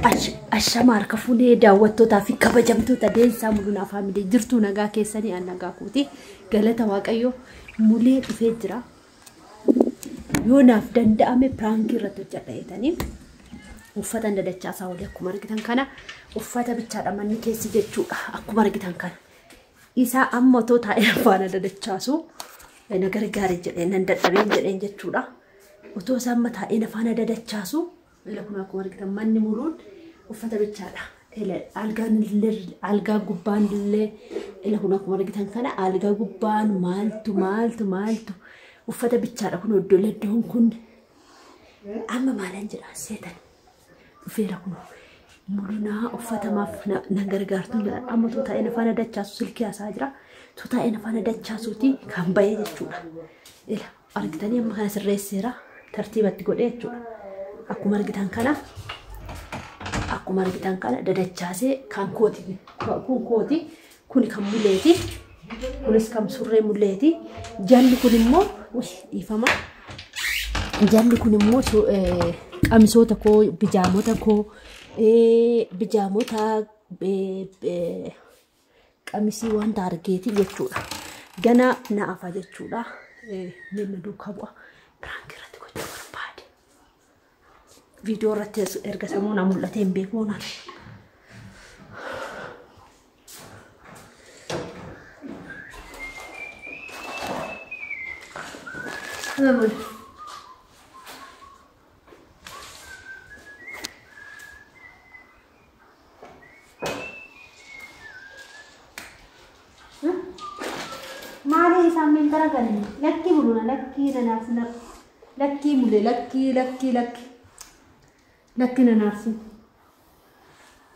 Ashama harka fuunee daawwattootaa fi kabajamtoota Deensaa Mul'unaa Faamilee jirtuu nagaa keessanii an nagaa kooti. Galata Waaqayyoo mulee dhufee jira. Yoo naaf danda'ame piraankii irratti hojjedha jetanii uffata dadachaasaa olii akkuma argitan kana uffata bichaadha manni keessi jechuudha akkuma argitan kana. Isaa amma otoo taa'ee faana dadachaasu na gargaare jedhee nan dadhabeen jedheen jechuudha. Otoo isaa amma taa'ee faana dadachaasu kun akkuma argitan manni muluun uffata bichaadha. Algaa gubbaan illee kun akkuma argitan kana algaa gubbaan maaltu maaltu maaltu uffata bichaadha kun iddoon kun amma maalan jedha seetan dhufeera kun mulunaa uffata maaf na gargaartu amma otoo taa'ee faana dachaasu silkii haasaa jira. Otoo taa'ee faana dachaasuuti kan bahee jechuudha. Argitanii amma kana sirreesseera tartiibatti godhee jechuudha. Akkuma argitan kana akkuma argitan kana dadachaasee kan kooti kun kooti kun kan muleeti kunis kan surree muleeti jalli kun immoo dhiifama jalli kun immoo qamisoota koo bijaamota koo bijaamota qamisii wanta argeeti jechuudha. Gana na'afa jechuudha. Minna duukaa bu'a piraankii irratti gochuu barbaade. Viidiyoo irratti erga sammuu na mul'atee hin beeku naan. Maali isaan min garagalanii lakkii buluna lakkii nanaaf lakkii mulee lakkii lakkii lakkii lakkii nanaaf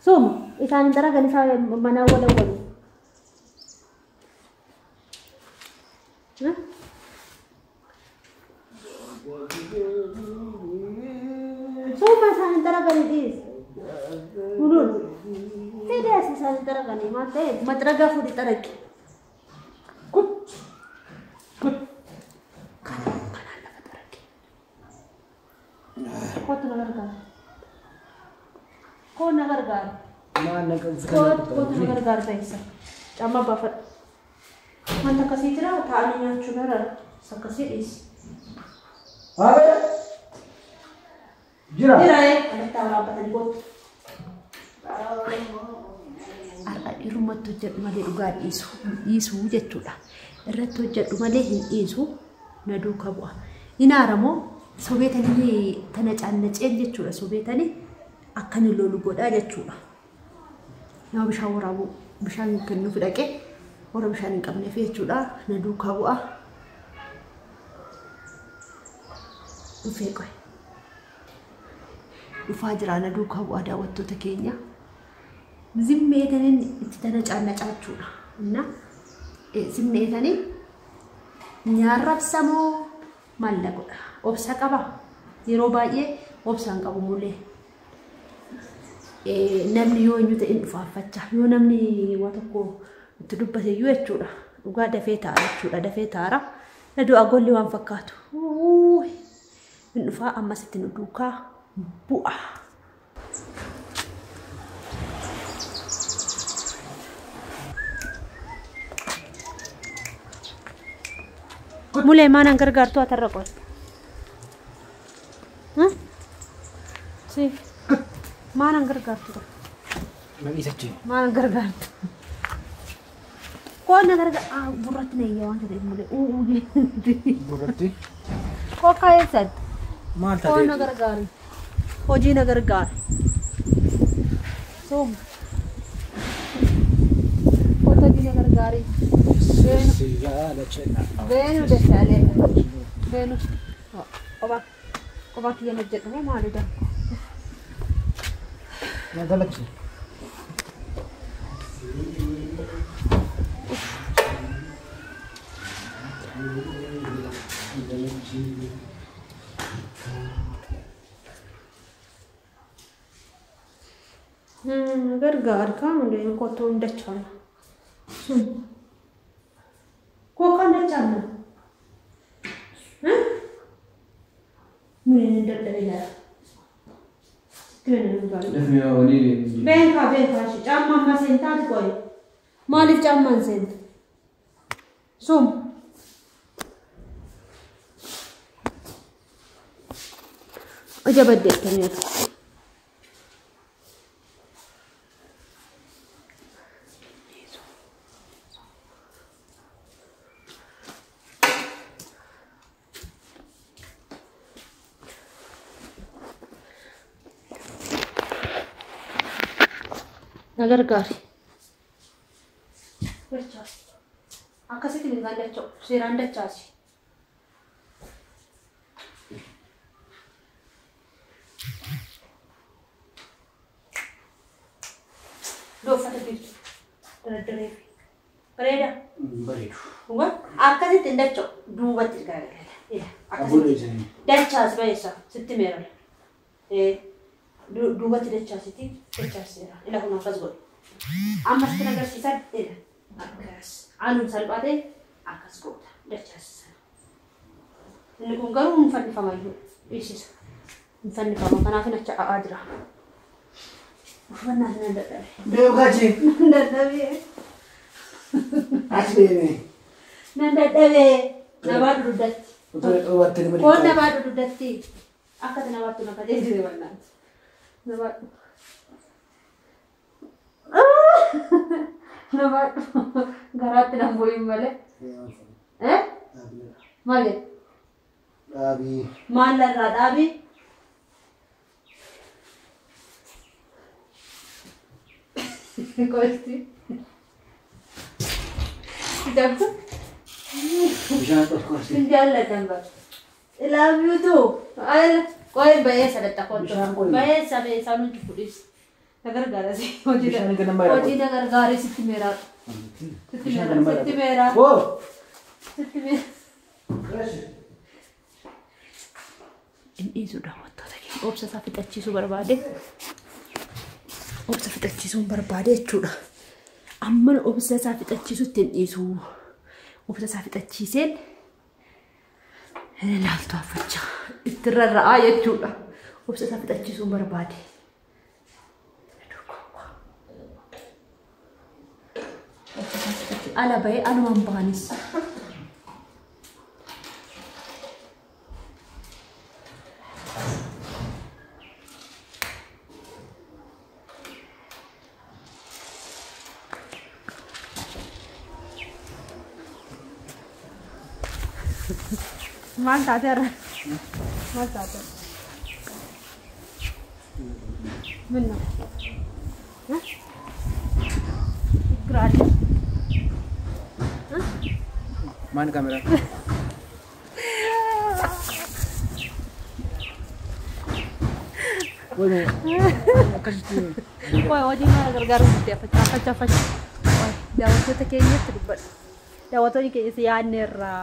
sooma isaan garagalanii isaan manaa wala walu. Sooma isaan garagalanii dhiis buluun fedhees isaan garagalanii maal ta'e maxragaa fuudhii xaraqi. Kanaan lafa xaraqi. Kootu na gargaara. Koo na gargaara. Kootu na gargaara ta'essa. Caammaa baafadhu. Wanta akkasii jira taa'anii nyaachuu nara akkasii dhiisi. Jira. Jira alatti waraabbatanii kootu. Har'a dhiirummaatti hojjedhu malee dhugaa dhiisuu jechuudha. Irratti hojjedhu malee hin dhiisu na duukaa bu'a. Inaaramoo sobeetanii tana caannaceen jechuudha. Sobeetanii akka inni lolu godhaa jechuudha. Nama bishaan waraabu bishaan kennuuf dhaqee warra bishaan hin qabneef jechuudha. Na duukaa bu'a. Dhufee qoy. Dhufaa jira na duukaa bu'a daawwattoota keenya. Zimmeetaniin itti tana caannacaachuudha. Inna zimmeetanii nyaarrabsamoo maalla godha. Obsa qaba. Yeroo baay'ee obsa hin qabu mulee. Namni yoo eenyu ta'e hin dhufaaffachaa. Yoo namni waa tokko itti dubbate iyyuu jechuudha. Dhugaa dafee ta'a jechuudha. Dafee taara. Na du'a golli waan fakkaatu. Hin dhufaa ammas itti nu duukaa bu'a. Mulee maanaan gargaartuu atarra qoy. Si. Maanaan gargaartuu. Maanaan gargaartuu. Koo na gargaar burratti na iyyaa waan ta'eef mulee. Burratti? Koo kaa'eessatti. Maal Koo na gargaari. Hojii na gargaara. Sooma. Koo hojii na gargaari. Beenu dachaalee. Beenu. Qophaa kiyyan hojjedhu moo maalidha? Nagalachi. Gargaar kaan kottu hin dachaana. Koo kan dachaana? Muleen hin dadhabee jira. Beenkaa beenkaa ishee caammaa ammaa seentaati qoyi. Maaliif caammaan seenta? Sum. Ija baddeettaniiru. Na gargaari. Akkasitti mirgaan dacha'u. Seeraan dachaasi. Iddoo uffata biiftu. Dardaree fi. Bareeda. Bareedu. Dhugaa akkasitti hin dacha'u. Duubatti garagala. Akkasitti. Dachaas ba'eessa sitti meerala. Duubatti dachaasiti dachaaseera. Ila kun akkas godhe. Amma sitti agarsiisan ila akkas. Anuun salphaa ta'e akkas goota dachaasisan. Inni kun garuu hin fannifama iyyuu dhiisisa. Hin fannifama kanaaf hin achi a'aa jira. Uffannaa sana dadhabe. Deemu kachi. Nan dadhabe. Achi deeme. Nan dadhabe. Na baadhu dugdatti. Otoo Koon na baadhu dugdatti. Akkati na baattu na kajeelchite wal'aansi. Na baadhu. Na baadhu. Garaatti nan bu'in malee. Eh? Maal jedhe? Dhaabii. Maal irraa dhaabii? Qosti. Jabtu? Bishaan qosti. Sin jaalladhan bara. I love you too. Qoyin ba'eessa dadha kottu. Bishaan qoyi. Ba'eessa ba'eessa nuti fudhis. Na gargaara si. Hojii Bishaan ganama irraa hojii na gargaare sitti meeraa. Sitti Bishaan meeraa. ganama irraa Sitti meeraa. Woo! Sitti meeraa. Hin dhiisu daawwattoota keenya. Obsa isaa fixachiisuu barbaade. Obsa fixachiisuun barbaade jechuudha. Amma obsa isaa fixachiisutti hin dhiisu. Obsa isaa fixachiiseen laaltu affachaa itti rarra'aa jechuudha. Obsa isaa fixachiisuun barbaade. Obsa isaa fixachiisuu ala bahee anumaan bahanis. Maal taate har'a? Maal taate? ምን ነው? ችግር አለ? Maal kaameraa? Wayne akkasitti Qoy hojii mana gargaaruun itti affachaa affachaa affachaa. Qoy daawwattoota keenyatti dubbadhu. Daawwattoonni keenya si yaadneerraa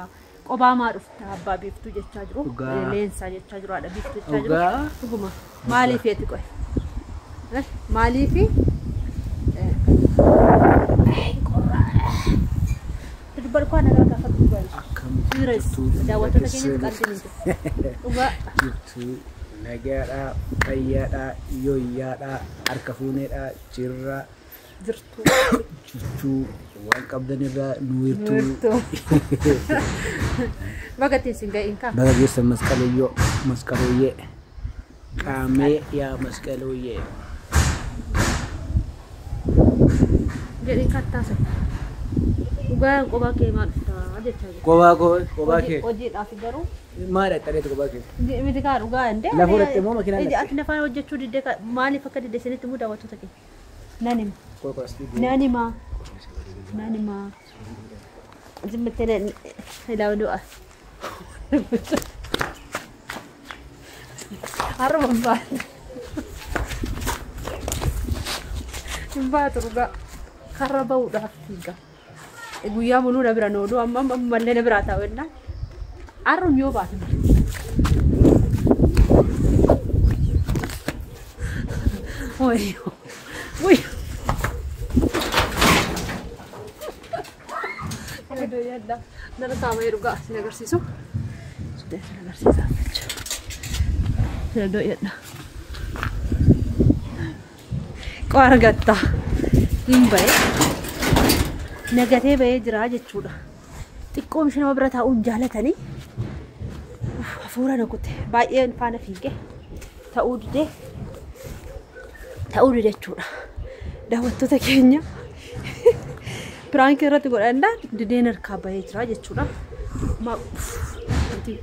qophaa maa dhufta abbaa biiftuu jechaa jiru. Dhugaa. Leensaa jechaa jiru haadha biiftuu jechaa jiru. Dhugaa. Dhuguma. Maaliif eeti qoy? Maaliifi? Dubbadhu koo ana gargaafadhu dubbadhu. Akkam Serious. jirtu? Daawwattoota keenyatti qalbii ni jiru. Dhugaa. Jirtu nagaadhaa, fayyaadhaa, yooyyaadhaa, harka fuuneedhaa, jirra, Jirtu. jirtuu, waan qabdanirraa nu hirtuu. Jirtu. Baga ittiin sin ga'iin kaa. Baga geessan masqalayyoo, masqalooyyee. Qaamee yaa masqalooyyee. Jedhee kattaasa. Dhugaan qophaa kee maal dhuftaa jechaa jiru. Kophaa koo, kophaa kee. Hojiidhaaf garuu Maal dhaqxareetu kophaa kee? miti kaa dhugaa hin Lafa godhatte moo makiinaan dhaqxe? Ati lafaan hojjechuu diddee maaliif akka didde isinitti himuu daawwattoota keenya. Nan hima. Koo qoras. Nan hima. Nan hima. Zimmittee ilaalu du'a. Harma hin baatu. Hin baatu dhugaa. Karra bahuudhaaf fiiga. Guyyaa muluu na bira nooluu amma ammallee na biraa taa'u jennaan. Har'um yoo baatu. Wayyoo. Wayyoo. Iddoo yaadda. Nara saamee dhugaa sin agarsiisu. Suuta sin agarsiisa jechuudha. Iddoo yaadda. Xiqqoo argatta. Hin bahe. Nagatee bahee jira jechuudha. Xiqqoo ishee nama bira taa'uun jaalatanii hafuura na kute. Baay'een faana fiige ta'uu didee ta'uu dide jechuudha. Daawwattoota keenya piraankii irratti godhannaan dideen harkaa bahee jira jechuudha.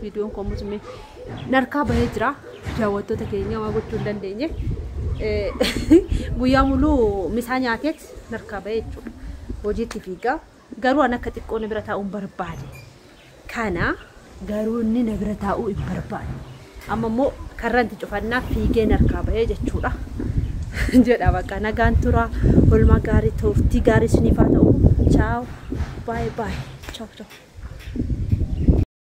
Viidiyoon kun ammoo narkaa bahee jira. Daawwattoota keenya waa gochuu hin dandeenye. Guyyaa muluu misaa nyaateet narkaa bahee jechuudha. Hojiitti fiigaa. Garuu an akka xiqqoo na bira taa'uun barbaade. Kana garuu inni na bira taa'uu hin barbaade. Amma immoo karranti cufannaa fiigee narkaa bahee jechuudha. Jedha bakka nagaan tura. Oolmaa gaarii, turtii gaarii isiniif haa ta'u. Chaaw. Baay'ee baay'ee. Chaaw chaaw.